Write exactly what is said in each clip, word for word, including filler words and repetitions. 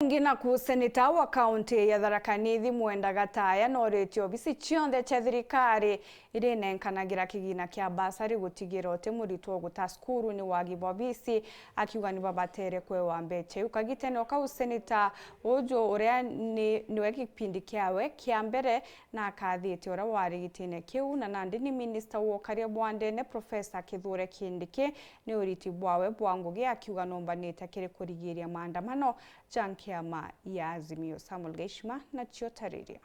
Ungi naku, seneta wa kaunti ya Tharaka Nithi Mwenda Gataya noritie obisi cionthe cia thirikari iria inenkanagira kigina kia basari gutigira uti muritwa uguta cukuru ni wagi bwa obisi, akiuga ni babatere kwewa mbecha iu. Kagitene o kau, seneta uju uria ni, niwe gipindi kiawe kia mbere na akathite uria wari gitine kiu, na nandi ni minista wa ukaria bwa ndene, Professor Kithure Kindiki, ni uriti bwawe bwa ngugi, akiuga nombanite kiri kurigiria maandamano ja nkiama ya Azimio. Samuel Gaishima nacio tariria.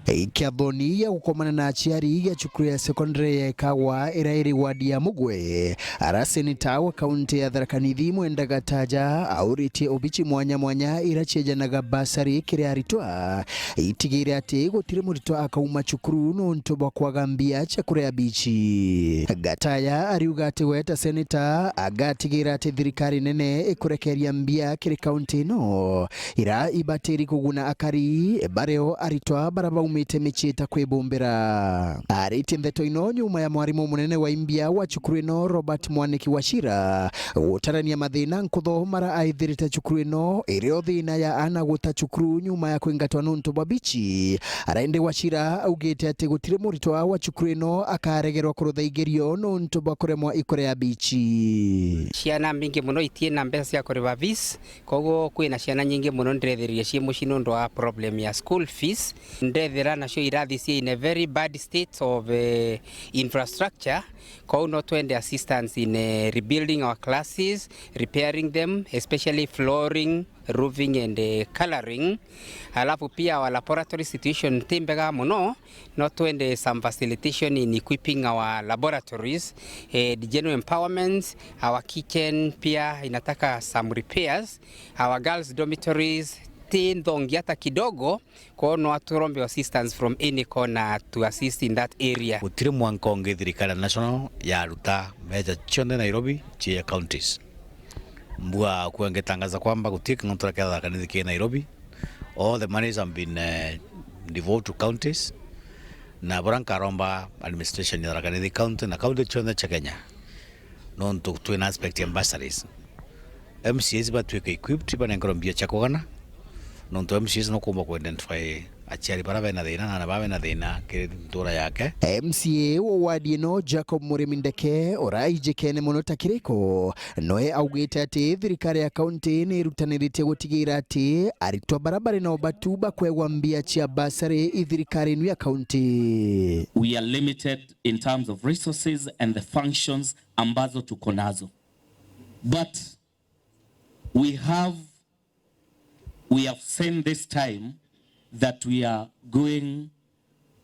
Ikiathoni ya gukomana na aciari ya cukuru ya sekondari ya Ikagwa iria iri wadi ya Mugwe, ara seneta wa kaunti ya Tharaka Nithi Mwenda Gataja auritie obichi mwanya mwanya iria ciejanaga basari kiri aritwa itigire ati gutiri muritwa akauma cukuru nontu bwa kwaga mbia cia kuria bichi. Gataya ariuga ati we ta seneta agatigira ati thirikari nene ikurekeria mbia kiri kaunti ino ira ibatiri kuguna akari bario aritwa bara baumite micii ta kwibumbira. Aritie ndeto ino nyuma ya mwarimu munene wa imbia wa cukuru ino, Robert Mwaniki Wachira, gutarania mathina nkutho mara aithirite cukuru ino, irio thina ya ana guta cukuru nyuma ya kwingatwa nontu bwa bichi. Ara indi Wachira augite ati gutiri muritwa wa cukuru ino akaregerwa kurutha igerio nontu bwa kuremwa ikuria bichi. Ciana mbingi muno itina mbeca cia kuriba fees, koguo kwina ciana nyingi muno ndirethiririe cii mucii nontu wa problem ya school fees. Ndethira nacio irathi cii in a very bad state of, eh, infrastructure. Kou no twende assistance in, eh, rebuilding our classes, repairing them, especially flooring, roofing and, eh, colouring. Alafu pia our laboratory situation ti mbega muno, no twende some facilitation in equipping our laboratories, eh, general empowerment, our kitchen pia inataka some repairs, our girls dormitories ti nthongi hata kidogo. Kwou no turombe assistance from any corner to assist in that area. Gutiri mwanka ungi thirikari ya national yaruta mbeca cionthe Nairobi cia counties. Mbua kuwa ngitangaza kwamba gutiri king'ontore kia Tharaka Nithi ki Nairobi. All the monies have been, eh, devolved to counties. Na bura nkaromba administration ya Tharaka Nithi county na county cionthe cia Kenya. Nontu twina aspect ya bursaries. M C As batwike equipped, banenkerwe mbia cia kugana, nontu M C As nukumba ku identify aciari bara bena thina na ana baa bena thina kiri ntura yake. M C A wa wadi ino, Jacob Murimi Ndeke, ura aijikene muno ta kiriko, noe augite ati thirikari ya kaunti ni irutaniritie gutigira ati aritwa bara bari na ubatu bakwegwa mbia cia bursary i thirikari inu ya kaunti. We are limited in terms of resources and the functions ambazo tuko nazo. But we have, we have seen this time that we are going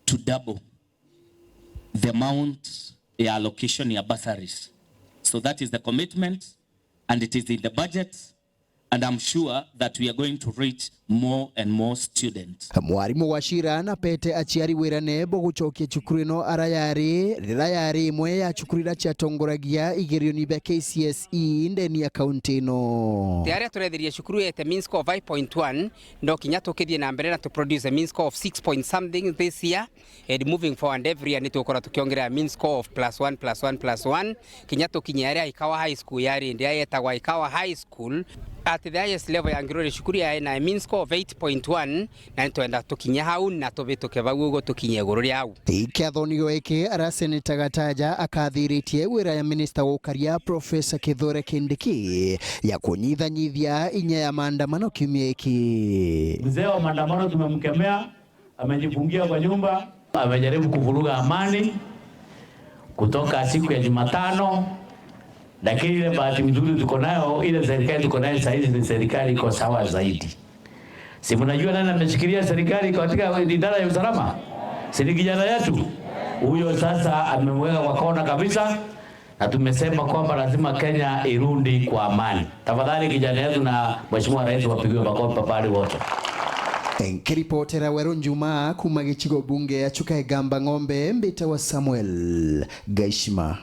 to double the amount ya allocation ya bursaries. So that is the commitment and it is in the budget. And I'm sure that we are going to reach more and more students. Mwarimu Wachira napete aciari wirane bwa gucokia cukuru ino ara yari, rira yari imwe ya cukuru iria ciatongoragia igerioni bia K C S E ndeni ya kaunti ino. Ti aria turethirie cukuru yete mean score of five point one, no kinya tukithie na mbere na to produce a mean score of six point something this year. And moving forward, every year nitugukorwa tukiongerera mean score of plus one, plus one, plus one, kinya tukinye aria Ikawa High School yari, indi yetagwa Ikawa High School. At the highest level ya Ngiruri cukuru yari na mean score of eight point one, na nitwenda tukinye hau na tubituke bau uguo tukinye iguru ria hau. Ikiathonio iki, ara Seneta Gataja akathiritie wira ya minista wa ukaria, Professor Kithure Kindiki, ya kunyithanyithia inya ya maandamano kiumia iki. Mzee wa maandamano tumemkemea. Amejifungia kwa nyumba, amejaribu kuvuruga amani kutoka siku ya Jumatano, lakini ile bahati mzuri tuko nayo, ile serikali tuko nayo saa hizi ni serikali iko sawa zaidi. Si mnajua nani ameshikilia serikali katika idara ya usalama? Si ni kijana yetu? Huyo sasa amemweka kwa kona kabisa. Na tumesema kwamba lazima Kenya irudi kwa amani. Tafadhali kijana yetu na Mheshimiwa Rais wapigiwe makofi pahali wote. Nkiripotera Weru Njuma kuma gicigo bunge ya Chuka Igamba Ng'ombe, mbitawa Samuel Gaishima.